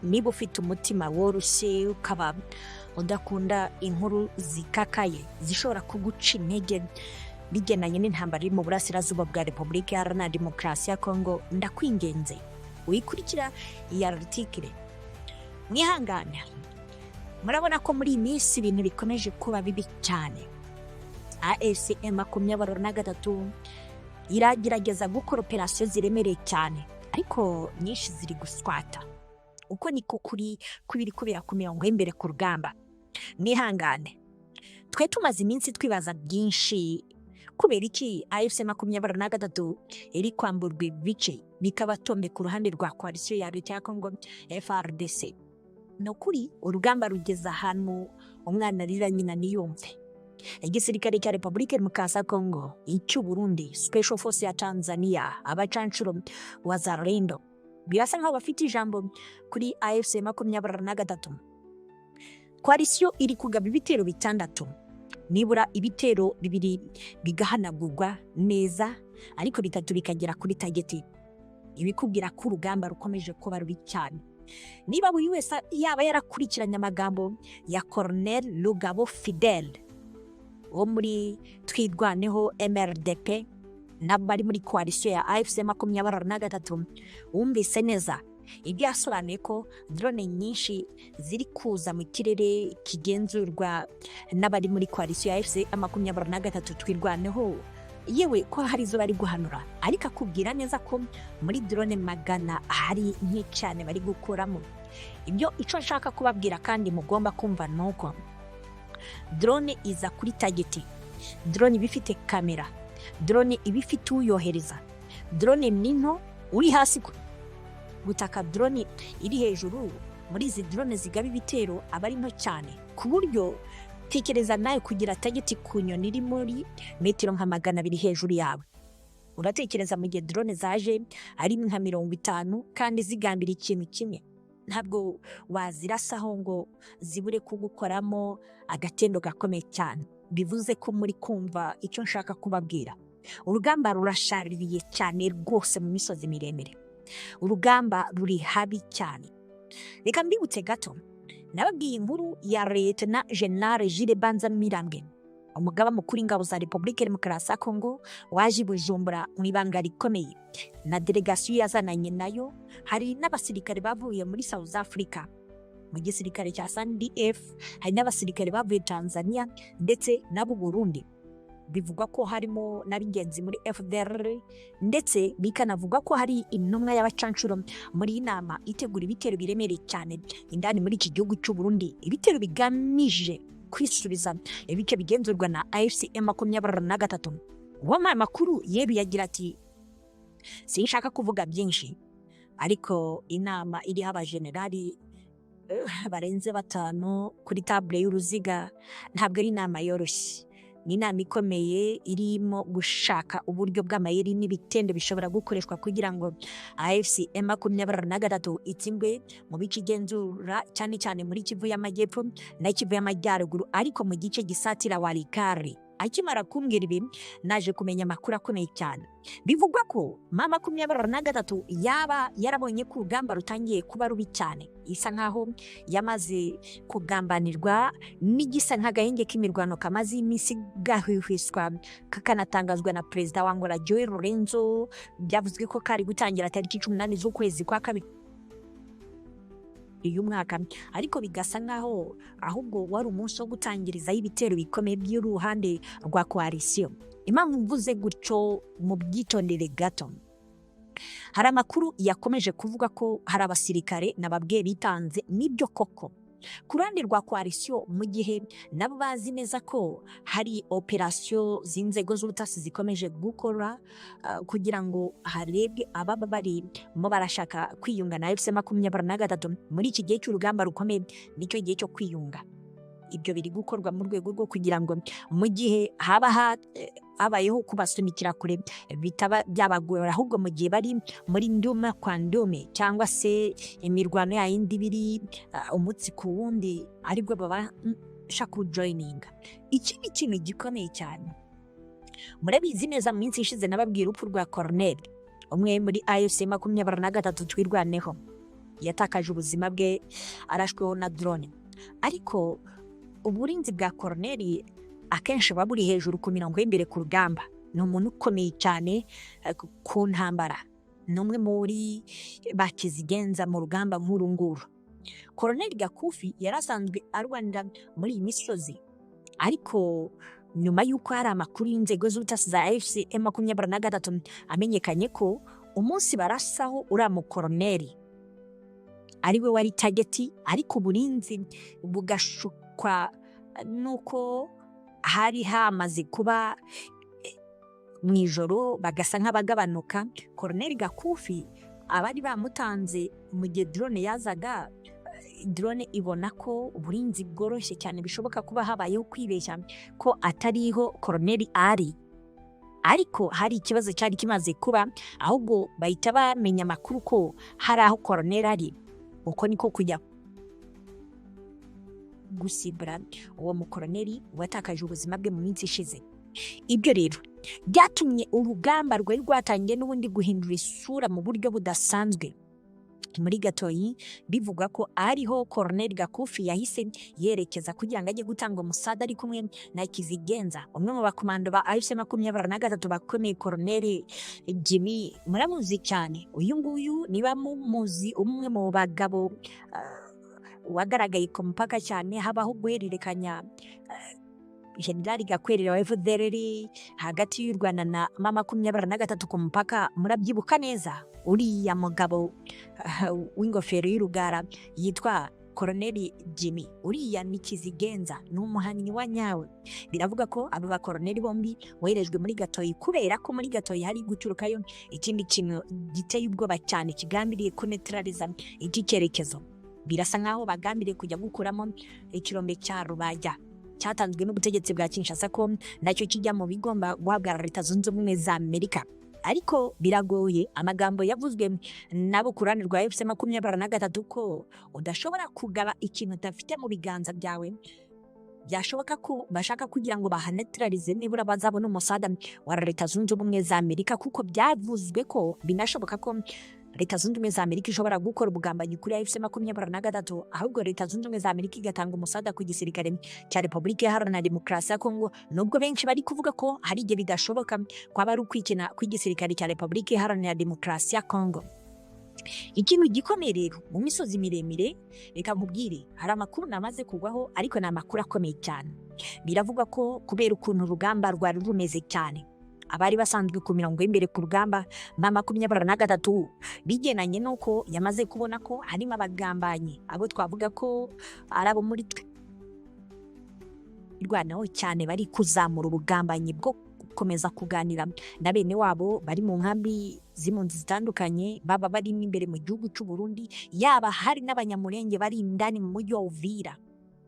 Niba ufite umutima woroshye, ukaba udakunda inkuru zikakaye zishobora kuguca intege bigendanye n'intambara iri mu burasirazuba bwa Repubulika Iharanira Demokarasi ya Kongo, ndakwingenze wikurikira iyi article. Mwihangane, murabona ko muri iyi minsi ibintu bikomeje kuba bibi cyane. AFC M23 iragerageza gukora operasiyo ziremereye cyane, ariko nyinshi ziri guswata. Uko niko kuri kubiri kubera ku mirongo y'imbere ku rugamba. Mwihangane, twe tumaze iminsi twibaza byinshi: kubera iki AFC 23 iri kwamburwa ibice bikaba tombe ku ruhande rwa coalition ya leta ya Congo FARDC? Ni ukuri urugamba rugeze ahantu umwana arira nyina ntiyumve. Igisirikare cya Repubulika Demokarasi ya Congo, icy'u Burundi, Special Force ya Tanzania, abacanshuro Wazalendo, birasa nkaho bafite ijambo kuri AFC 23. Coalition iri kugaba ibitero bitandatu, nibura ibitero bibiri bigahanagurwa neza, ariko bitatu bikagera kuri target, ibikubwira ko urugamba rukomeje kuba rubi cyane. Niba buri wese yaba yarakurikiranye amagambo ya Colonel Rugabo Fidel wo muri Twirwaneho MRDP n'abari muri coalition ya AFC 23, wumvise neza ibyo yasobanuye, ko drone nyinshi ziri kuza mu kirere kigenzurwa n'abari muri coalition ya AFC 23 Twirwaneho, yewe ko hari izo bari guhanura, ariko akubwira neza ko muri drone 100 hari nke cyane bari gukuramo. Ibyo icyo nshaka kubabwira kandi mugomba kumva ni uko drone iza kuri target, drone iba ifite kamera, drone iba ifite uyohereza. Drone ni nto uri hasi ku butaka, drone iri hejuru. Muri izi drone zigaba ibitero aba ari nto cyane, ku buryo tekereza nawe kugira target ku nyoni iri muri metero nka 200 hejuru yawe. Uratekereza mu gihe drone zaje ari nka 50 kandi zigambira ikintu kimwe, ntabwo wazirasaho ngo zibure kugukoramo agatendo gakomeye cyane. Bivuze ko muri kumva icyo nshaka kubabwira: urugamba rurashaririye cyane rwose mu misozi miremire, urugamba ruri habi cyane. Reka mbibutse gato, nababwiye inkuru ya Lieutenant General Jules Banza Mirambwe, umugaba mukuru w'ingabo za Repubulika Demokarasi ya Kongo, waje i Bujumbura mu ibanga rikomeye na delegasiyo yazananye nayo. Hari n'abasirikare bavuye muri South Africa mu gisirikare cya SANDF, hari n'abasirikare bavuye Tanzania ndetse n'abo Burundi. Bivugwa ko harimo n'ab'ingenzi muri FDLR, ndetse bikanavugwa ko hari intumwa y'abacanshuro muri iyi nama itegura ibitero biremereye cyane indani muri iki gihugu cy'u Burundi, ibitero bigamije kwisubiza ibice bigenzurwa na AFC M23. Uwampaye amakuru yeruye agira ati: "Sinshaka kuvuga byinshi, ariko inama iriho abajenerali barenze batanu kuri table y'uruziga ntabwo ari inama yoroshye. Ni inama ikomeye irimo gushaka uburyo bw'amayeri n'ibitendo bishobora gukoreshwa kugira ngo AFC M23 itsindwe mu bice igenzura, cyane cyane muri Kivu y'Amajyepfo na Kivu y'Amajyaruguru, ariko mu gice gisatira Walikale." Akimara kumbwira ibi, naje kumenya amakuru akomeye cyane. Bivugwa ko M23 yaba yarabonye ko urugamba rutangiye kuba rubi cyane, isa nkaho yamaze kugambanirwa n'igisa nk'agahenge k'imirwano kamaze iminsi gahwihwiswa, kakanatangazwa na perezida wa Angola João Lourenço. Byavuzwe ko kari gutangira tariki 18 z'ukwezi kwa kabiri uyu mwaka, ariko bigasa nkaho ahubwo wari umunsi wo gutangirizaho ibitero bikomeye by'uruhande rwa coalition. Impamvu mvuze gutyo, mu byitondere gato, hari amakuru yakomeje kuvuga ko hari abasirikare nababwiye bitanze. Nibyo koko ku ruhande rwa coalition, mu gihe nabo bazi neza ko hari operasiyo z'inzego z'ubutasi zikomeje gukora kugira ngo harebwe ababa barimo barashaka kwiyunga na AFC 23 muri iki gihe cy'urugamba rukomeye. Nicyo gihe cyo kwiyunga. Ibyo biri gukorwa mu rwego rwo kugira ngo mu gihe haba habayeho kubasunikira kure bitaba byabagora, ahubwo mu gihe bari muri nduma kwa ndume cyangwa se imirwano yayindi biri umunsi ku wundi, aribwo babasha kujoininga. Ikindi kintu gikomeye cyane, murabizi neza, mu minsi ishize nababwira urupfu rwa Colonel umwe muri AFC 23 Twirwaneho. Yatakaje ubuzima bwe arashweho na drone. Ariko uburinzi bwa koroneri akenshi buba buri hejuru ku mirongo y'imbere ku rugamba. Ni umuntu ukomeye cyane ku ntambara, ni umwe muri bakizigenza mu rugamba nk'uru nguru. Koroneri Gakufi yari asanzwe arwanira muri iyi misozi, ariko nyuma y'uko hari amakuru y'inzego z'ubutasi za AFC M23 amenyekanye ko umunsi barasaho uriya mukoroneri ari we wari target, ariko uburinzi bugashukwa nuko hari hamaze kuba mu ijoro, bagasa nk'abagabanuka. Koroneri Gakufi abari bamutanze mu gihe drone yazaga, drone ibona ko uburinzi bworoshye cyane, bishoboka kuba habayeho kwibeshya ko atariho koroneri ari, ariko hari ikibazo cyari kimaze kuba, ahubwo bahita bamenya amakuru ko hari aho koroneri ari. Uko niko kujya gusibura uwo mukoroneri watakaje ubuzima bwe mu minsi ishize. Ibyo rero byatumye urugamba rwari rwatangiye n'ubundi guhindura isura mu buryo budasanzwe. Muri Gatoyi bivugwa ko ariho Koroneri Gakufi yahise yerekeza kugira ngo ajye gutanga umusada ari kumwe na Kizigenza, umwe mu bakomando ba AFC 23 bakomeye. Koroneri Jimmy muramuzi cyane uyu nguyu, niba mumuzi, umwe mu bagabo wagaragaye ku mupaka cyane habaho guhererekanya Jenerali Gakwerere wa FDLR hagati y'u Rwanda na M23 ku mupaka. Murabyibuka neza uriya mugabo w'ingofero y'urugara yitwa Koroneli Jimmy. Uriya ni Kizigenza, ni umuhannyi wa nyawe. Biravuga ko aba bakoroneli bombi boherejwe muri Gatoyi kubera ko muri Gatoyi hari guturukayo ikindi kintu giteye ubwoba cyane kigambiriye kunetraliza iki cyerekezo. Birasa nkaho bagambiriye kujya gukuramo ikirombe cya Rubaya cyatanzwe n'ubutegetsi bwa Kinshasa, ko nacyo kijya mu bigomba guhabwa Leta Zunze Ubumwe za Amerika. Ariko biragoye, amagambo yavuzwe nabo ku ruhande rwa AFC 23 ko udashobora kugaba ikintu udafite mu biganza byawe. Byashoboka ko bashaka kugira ngo bahanetralize, nibura bazabona umusada wa Leta Zunze Ubumwe za Amerika, kuko byavuzwe ko binashoboka ko Leta Zunze Ubumwe za Amerika ishobora gukora ubugambanyi kuri AFC 23, ahubwo Leta Zunze Ubumwe za Amerika igatanga umusada ku gisirikare cya Repubulika Iharanira Demokarasi ya Kongo, nubwo benshi bari kuvuga ko hari igihe bidashoboka, kwaba ari ukwikina kw'igisirikare cya Repubulika Iharanira Demokarasi ya Kongo. Ikintu gikomeye rero mu misozi miremire, reka nkubwire, hari amakuru namaze kugwaho, ariko ni amakuru akomeye cyane. Biravugwa ko kubera ukuntu urugamba rwari rumeze cyane, abari basanzwe ku mirongo y'imbere ku rugamba M23, bigendanye n'uko yamaze kubona ko harimo abagambanyi, abo twavuga ko ari abo muri Twirwaneho cyane, bari kuzamura ubugambanyi bwo gukomeza kuganira na bene wabo bari mu nkambi z'impunzi zitandukanye, baba bari imbere mu gihugu cy'u Burundi, yaba hari n'Abanyamurenge bari indani mu mujyi wa Uvira,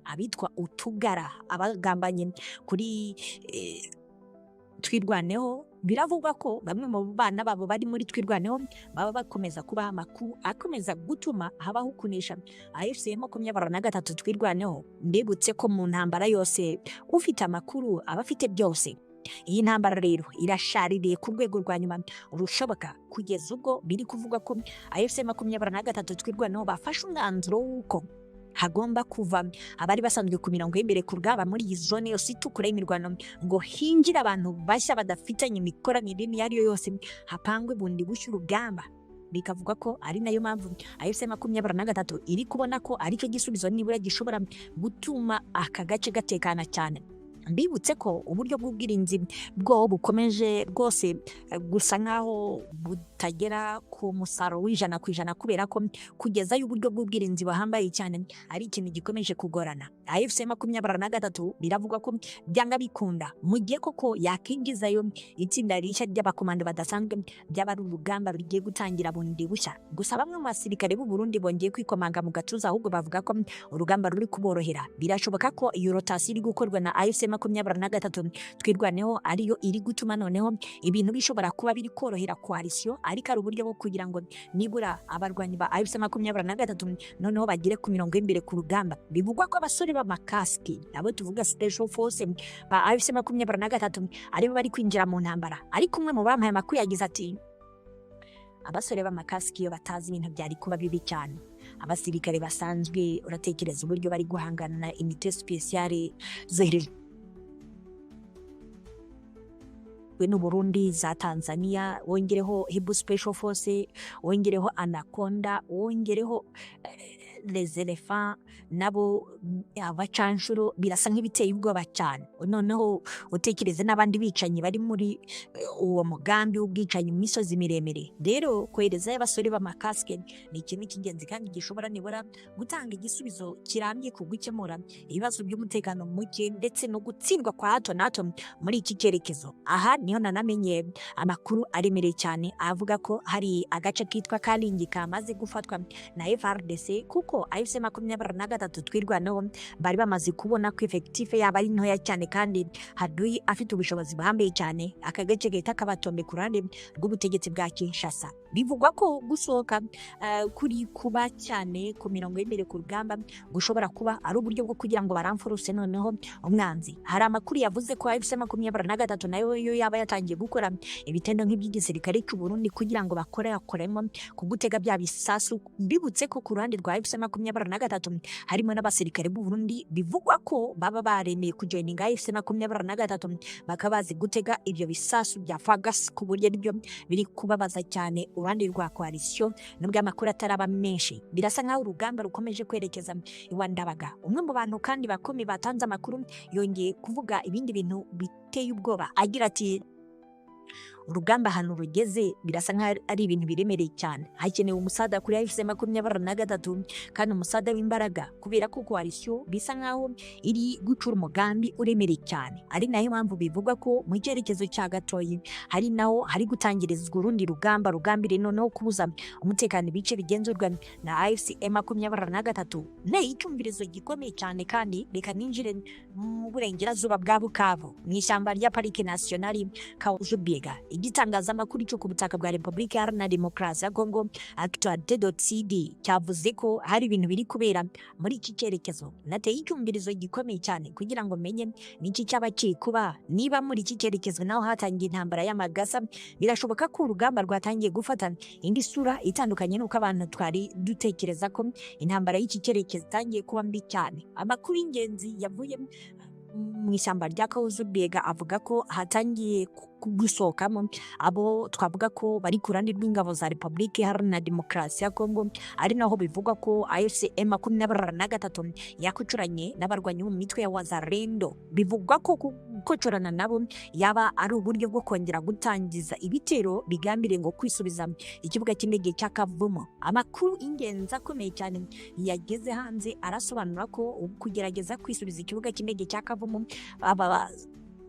abitwa utugara, abagambanye kuri Twirwaneho. Biravugwa ko bamwe mu bana babo bari muri Twirwaneho baba bakomeza kubaha amakuru akomeza gutuma habaho kunesha AFC 23 Twirwaneho. Mbibutse ko mu ntambara yose ufite amakuru aba afite byose. Iyi ntambara rero irashaririye ku rwego rwa nyuma rushoboka, kugeza ubwo biri kuvuga ko AFC 23 Twirwaneho bafashe umwanzuro w'uko hagomba kuva abari basanzwe ku mirongo y'imbere ku rugamba muri iyi zone yose itukura y'imirwano, ngo hinjire abantu bashya badafitanye imikoranire n'iyo ari yo yose, hapangwe bundi bushya urugamba. Bikavuga ko ari nayo mpamvu AFC 23 iri kubona ko aricyo gisubizo nibura gishobora gutuma aka gace gatekana cyane. Mbibutse ko uburyo bw'ubwirinzi bwo bukomeje rwose gusa nkaho butagera ku musaruro w'100%, kubera ko kugezayo uburyo bw'ubwirinzi buhambaye cyane ari ikintu gikomeje kugorana. AFC 23 biravugwa ko byanga bikunda, mu gihe koko yakinjizayo itsinda rishya ry'abakomando badasanzwe, byaba ari urugamba rugiye gutangira bundi bushya. Gusa bamwe mu basirikare b'u Burundi bongeye kwikomanga mu gatuza, ahubwo bavuga ko urugamba ruri kuborohera. Birashoboka ko iyo rotation iri gukorwa na AFC 23 Twirwaneho ariyo iri gutuma noneho ibintu bishobora kuba biri korohera coalition, ariko ari uburyo bwo kugira ngo nibura abarwanyi ba AFC 23 noneho bagere ku mirongo y'imbere ku rugamba. Bivugwa ko abasore b'amakasiki, abo tuvuga special force ba AFC 23, aribo bari kwinjira mu ntambara. Ariko umwe mu bampaye amakuru yagize ati: "Abasore b'amakasiki iyo batazi, ibintu byari kuba bibi cyane." Abasirikare basanzwe, uratekereza uburyo bari guhangana na unité spéciale zoherejwe n'u Burundi, za Tanzania, wongereho Hibu Special Force, wongereho Anaconda, wongereho les éléphants nabo abacanshuro, birasa nk'ibiteye ubwoba cyane. Noneho utekereze n'abandi bicanyi bari muri uwo mugambi w'ubwicanyi mu misozi miremire. Rero koherezayo abasore b'amakasike ni ikintu cy'ingenzi kandi gishobora nibura gutanga igisubizo kirambye ku gukemura ibibazo by'umutekano muke ndetse no gutsindwa kwa hato na hato muri iki cyerekezo. Aha niho nanamenye amakuru aremereye cyane avuga ko hari agace kitwa Kalingi kamaze gufatwa na FARDC, kuko AFC 23 Twirwaneho bari bamaze kubona ko effectif yaba ari ntoya cyane kandi Hadui afite ubushobozi buhambaye cyane. Aka gace gahita kabatombe ku ruhande rw'ubutegetsi bwa Kinshasa. Bivugwa ko gusohoka kuri kuba cyane ku mirongo y'imbere ku rugamba gushobora kuba ari uburyo bwo kugira ngo baramfuruse noneho umwanzi. Hari amakuru yavuze ko AFC 23 nayo yo yaba yatangiye gukora ibitendo nk'iby'igisirikare cy'u Burundi kugira ngo bakorekoremo kugutega bya bisasu. Mbibutse ko ku ruhande rwa AFC 23 harimo n'abasirikare b'u Burundi bivugwa ko baba baremeye kujoininga AFC 23, bakaba bazi gutega ibyo bisasu bya Fagas, ku buryo aribyo biri kubabaza cyane uruhande rwa coalition, nubwo amakuru ataraba menshi. Birasa nk'aho urugamba rukomeje kwerekeza iwa Ndabaga. Umwe mu bantu kandi bakomeye batanze amakuru yongeye kuvuga ibindi bintu biteye ubwoba, agira ati: "Urugamba ahantu rugeze birasa nk'aho ari ibintu biremereye cyane. Hakenewe umusada kuri AFC 23 kandi umusada w'imbaraga, kubera ko coalition bisa nk'aho iri gucura umugambi uremereye cyane." Ari nayo mpamvu bivugwa ko mu cyerekezo cya Gatoyi hari naho hari gutangirizwa urundi rugamba rugambiriye noneho kubuza umutekano ibice bigenzurwa na AFC 23. Ni icyumvirizo gikomeye cyane. Kandi reka ninjire mu burengerazuba bwa Bukavu, mu ishyamba rya Parike Nationale Kahuzi-Biega. Igitangazamakuru cyo ku butaka bwa Repubulika Iharanira Demokarasi ya Congo, Actualité.cd, cyavuze ko hari ibintu biri kubera muri iki cyerekezo. Nateye icyumvirizo gikomeye cyane kugira ngo menye niki cyaba kiri kuba. Niba muri iki cyerekezo naho hatangiye intambara y'amagasa, birashoboka ko urugamba rwatangiye gufata indi sura itandukanye n'uko abantu twari dutekereza ko intambara y'iki cyerekezo itangiye kuba mbi cyane. Amakuru y'ingenzi yavuye mu ishyamba rya Kahuzi-Biega avuga ko hatangiye gusohokamo abo twavuga ko bari ku ruhande rw'ingabo za Repubulika Iharanira Demokarasi ya Congo, ari naho bivugwa ko AFC M23 yakucuranye n'abarwanyi bo mu mitwe ya Wazalendo. Bivugwa ko gukocorana nabo yaba ari uburyo bwo kongera gutangiza ibitero bigambiriye ngo kwisubiza ikibuga cy'indege cya Kavumu. Amakuru y'ingenzi akomeye cyane yageze hanze arasobanura ko kugerageza kwisubiza ikibuga cy'indege cya Kavumu, aba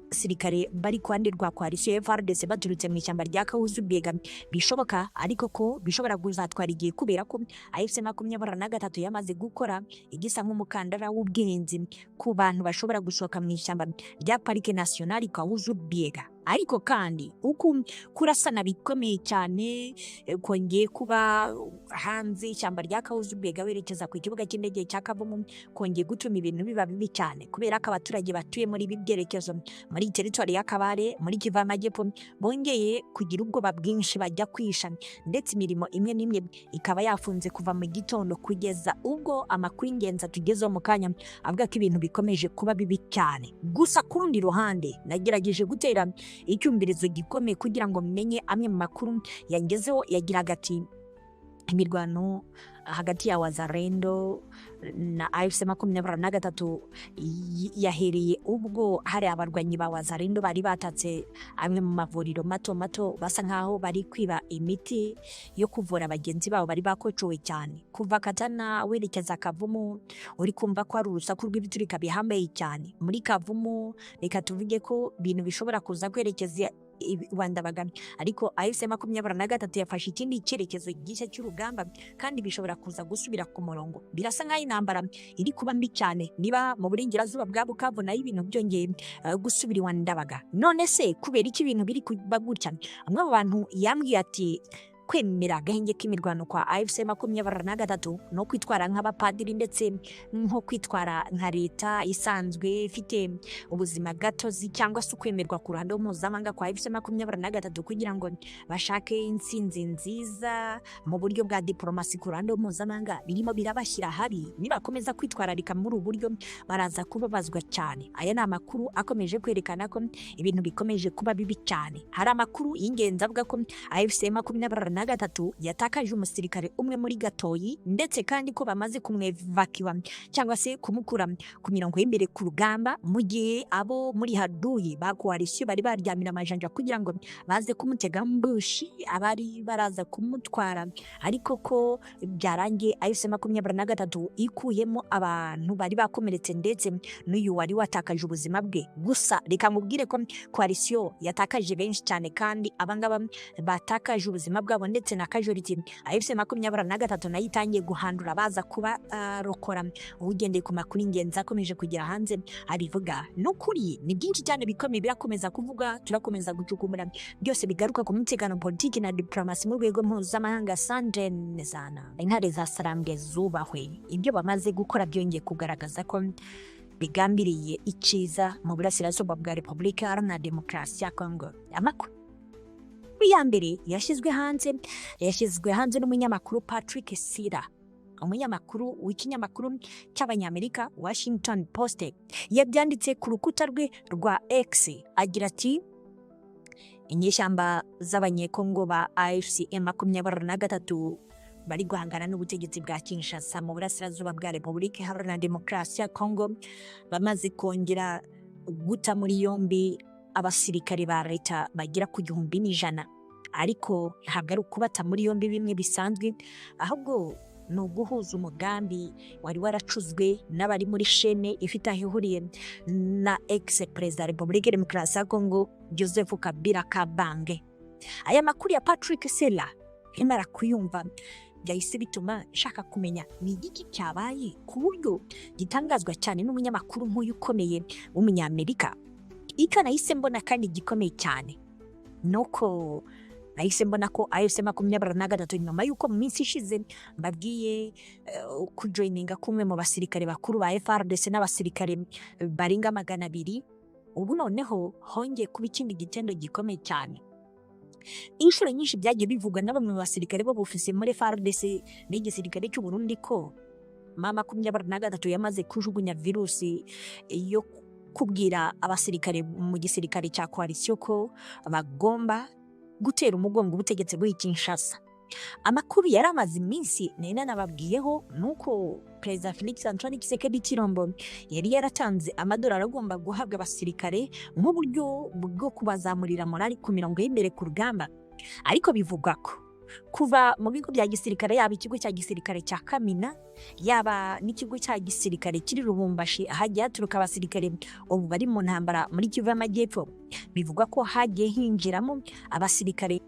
basirikare bari ku ruhande rwa coalition FARDC baturutse mu ishyamba rya Kahuzi-Biega bishoboka, ariko ko bishobora kuzatwara igihe, kubera ko AFC 23 yamaze gukora igisa nk'umukandara w'ubwirinzi ku bantu bashobora gusohoka mu ishyamba rya Parike Nationale Kahuzi-Biega. Ariko kandi uku kurasana bikomeye cyane kongeye kuba hanze y'ishyamba rya Kahuzi-Biega werekeza ku kibuga cy'indege cya Kavumu kongeye gutuma ibintu biba bibi cyane, kubera ko abaturage batuye muri ibi byerekezo, muri teritwari ya Kabare, muri Kivu y'Amajyepfo, bongeye kugira ubwoba bwinshi, bajya kwisha, ndetse imirimo imwe n'imwe ikaba yafunze kuva mu gitondo kugeza ubwo amakuru y'ingenzi atugezeho mu kanya avuga ko ibintu bikomeje kuba bibi cyane. Gusa ku rundi ruhande nagerageje gutera icyumvirizo gikomeye kugira ngo menye amwe mu makuru yangezeho yagiraga ati: "Imirwano hagati ya Wazalendo na AFC 23 yahereye ubwo hari abarwanyi ba Wazalendo bari batatse amwe mu mavuriro mato mato, basa nkaho bari kwiba imiti yo kuvura bagenzi babo bari bakocowe cyane." Kuva Katana werekeza Kavumu uri kumva ko hari urusaku rw'ibiturika bihambaye cyane. Muri Kavumu reka tuvuge ko ibintu bishobora kuza kwerekeza Rwanda, ariko AFC 23 yafashe ikindi cyerekezo gishya cy'urugamba kandi bishobora kuza gusubira ku murongo. Birasa nk'aho intambara iri kuba mbi cyane. Niba mu burengerazuba bwa Bukavu nayo ibintu byongeye gusubira iwa Ndabaga, none se kubera iki ibintu biri kuba gutya? Umwe mu bantu yambwiye ati Kwemera agahenge k'imirwano kwa AFC 23 no kwitwara nk'abapadiri ndetse nko kwitwara nka leta isanzwe ifite ubuzima gatozi, cyangwa se ukwemerwa ku ruhando mpuzamahanga kwa AFC 23 kugira ngo bashake intsinzi nziza mu buryo bwa diplomasi ku ruhando mpuzamahanga, birimo birabashyira habi. Nibakomeza kwitwararika muri ubu buryo, baraza kubabazwa cyane. Aya ni amakuru akomeje kwerekana ko ibintu bikomeje kuba bibi cyane. Hari amakuru y'ingenzi avuga ko AFC 23 yatakaje umusirikare umwe muri Gatoyi, ndetse kandi ko bamaze kumwevakiwa cyangwa se kumukura ku mirongo y'imbere ku rugamba, mu gihe abo muri haduyi ba coalition bari baryamira amajanja kugira ngo baze kumutega mbushi abari baraza kumutwara, ariko ko byarangiye AFC 23 ikuyemo abantu bari bakomeretse ndetse n'uyu wari watakaje ubuzima bwe. Gusa reka mubwire ko coalition yatakaje benshi cyane, kandi abangaba batakaje ubuzima bwabo ndetse na casualty AFC 23 nayo itangiye guhandura baza kuba rokora. Ugendeye ku makuru ingenzi akomeje kugera hanze abivuga, n'ukuri ni byinshi cyane bikomeye birakomeza kuvuga, turakomeza gucukumbura byose bigaruka ku mutekano, politiki na diplomasi mu rwego mpuzamahanga. Sandrine zana intare za Sarambwe zubahwe, ibyo bamaze gukora byongeye kugaragaza ko bigambiriye icyiza mu burasirazuba bwa Repubulika Iharanira Demokarasi ya Kongo. Amakuru ya mbere yashyizwe hanze n'umunyamakuru Patrick Sira, umunyamakuru w'ikinyamakuru cy'Abanyamerika Washington Post. Yabyanditse ku rukuta rwe rwa X agira ati: "Inyeshyamba z'Abanyekongo ba AFC 23 bari guhangana n'ubutegetsi bwa Kinshasa mu burasirazuba bwa Repubulika Iharanira Demokarasi ya Kongo bamaze kongera guta muri yombi abasirikare ba leta bagera ku 1100. Ariko ntabwo ari ukubata muri yombi bimwe bisanzwe, ahubwo ni uguhuza umugambi wari waracuzwe n'abari muri chaîne ifite aho ihuriye na ex perezida wa Repubulika Demokarasi ya Kongo, Joseph Kabila Kabange." Aya makuru ya Patrick Sela nkimara kuyumva, byahise bituma nshaka kumenya ni igiki cyabaye ku buryo gitangazwa cyane n'umunyamakuru nk'uyu ukomeye w'Umunyamerika. Icyo nahise mbona kandi gikomeye cyane ni uko nahise mbona ko AFC 23, nyuma y'uko mu minsi ishize mbabwiye kujoininga kumwe mu basirikare bakuru ba FARDC n'abasirikare barenga 200, ubu noneho hongeye kuba ikindi gitendo gikomeye cyane. Inshuro nyinshi byagiye bivugwa na bamwe mu basirikare b'obufisi muri FARDC n'igisirikare cy'u Burundi ko ma 23 yamaze kujugunya virusi yo kubwira abasirikare mu gisirikare cya coalition ko bagomba gutera umugongo ubutegetsi bw'i Kinshasa. Amakuru yari amaze iminsi nari nanababwiyeho nuko Perezida Felix Antoine Tshisekedi Tshilombo yari yaratanze amadolari agomba guhabwa abasirikare nk'uburyo bwo kubazamurira morali ku mirongo y'imbere ku rugamba. Ariko bivugwa ko kuva mu bigo bya gisirikare, yaba ikigo cya gisirikare cya Kamina, yaba n'ikigo cya gisirikare kiri Lubumbashi, ahagiye haturuka abasirikare ubu bari mu ntambara muri Kivu y'Amajyepfo, bivugwa ko hagiye hinjiramo abasirikare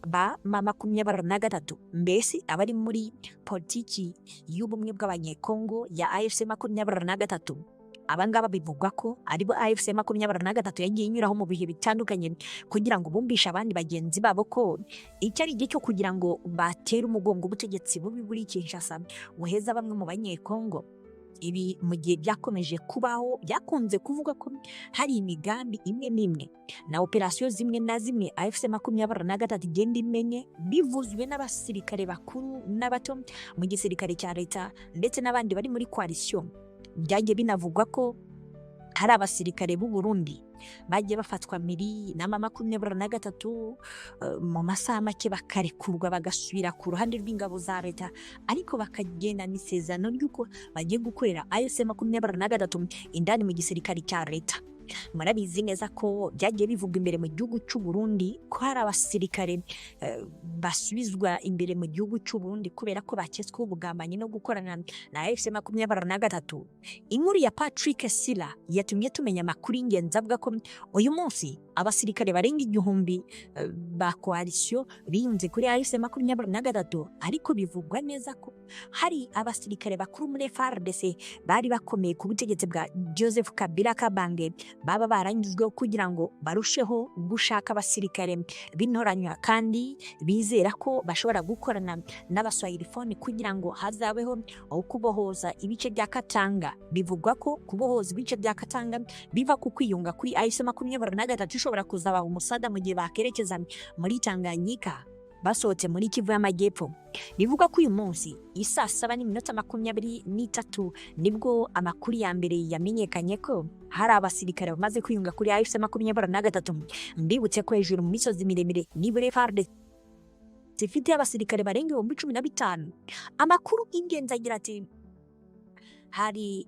ba ma 23, mbese abari muri politiki y'ubumwe bw'Abanyekongo ya AFC 23. Abangaba bivugwa ko aribo AFC 23 yagiye inyuraho mu bihe bitandukanye kugira ngo bumvishe abandi bagenzi babo ko icyo ari igihe cyo kugira ngo batere umugongo ubutegetsi bubi buri Kinshasa buheza bamwe mu Banyekongo. Ibi mu gihe byakomeje kubaho, byakunze kuvuga ko hari imigambi imwe n'imwe na operasiyo zimwe na zimwe AFC 23 igenda imenye, bivuzwe n'abasirikare bakuru n'abato mu gisirikare cya leta ndetse n'abandi bari muri coalition. Byagiye binavugwa ko hari abasirikare b'u Burundi bagiye bafatwa miri na ma 23, mu masaha make bakarekurwa bagasubira ku ruhande rw'ingabo za leta, ariko bakagenda n'isezerano ry'uko bagiye gukorera AFC 23 indani mu gisirikare cya leta. Murabizi neza ko byagiye bivugwa imbere mu gihugu cy'u Burundi ko hari abasirikare basubizwa imbere mu gihugu cy'u Burundi kubera ko baketsweho ubugambanyi no gukorana na AFC 23. Inkuru ya Patrick Sila yatumye tumenya amakuru y'ingenzi avuga ko uyu munsi Abasirikare barenga 1000 ba coalition biyunze kuri AFC 23, ariko bivugwa neza ko hari abasirikare bakuru muri FARDC bari bakomeye ku butegetsi bwa Joseph Kabila Kabange baba baranyuzweho kugira ngo barusheho gushaka abasirikare b'intoranywa, kandi bizera ko bashobora gukorana n'abaswahilifone kugira ngo hazabeho kubohoza ibice bya Katanga. Bivugwa ko kubohoza ibice bya Katanga biva ku kwiyunga kuri AFC 23 ishobora kuzaba umusada mu gihe bakerekeza muri Tanganyika basohotse muri Kivu y'Amajyepfo. Bivugwa ko uyu munsi isaa 7:23 nibwo amakuru ya mbere yamenyekanye ko hari abasirikare bamaze kwiyunga kuri AFC 23. Mbibutse ko hejuru mu misozi miremire nibura FARDC ifite abasirikare barenga 15,000. Amakuru y'ingenzi agira ati hari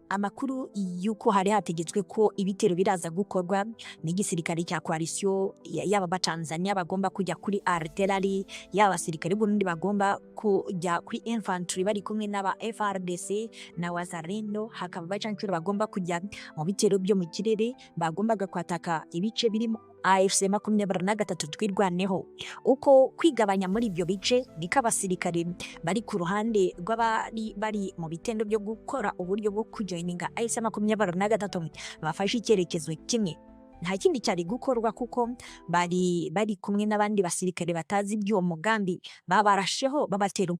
amakuru y'uko hari hategetswe ko ibitero biraza gukorwa n'igisirikare cya coalition, yaba abatanzania bagomba kujya kuri artillery, yaba abasirikare b'Uburundi bagomba kujya kuri infantry bari kumwe n'aba FARDC na Wazalendo, hakaba abacancuro bagomba kujya mu bitero byo mu kirere bagombaga kwataka ibice birimo AFC 23 Twirwaneho. Uko kwigabanya muri ibyo bice niko abasirikare bari ku ruhande rw'abari bari mu bitendo byo gukora uburyo bwo kujoininga AFC 23 bafashe icyerekezo kimwe. Nta kindi cyari gukorwa kuko bari bari kumwe n'abandi basirikare batazi iby'uwo mugambi, babarasheho babatera.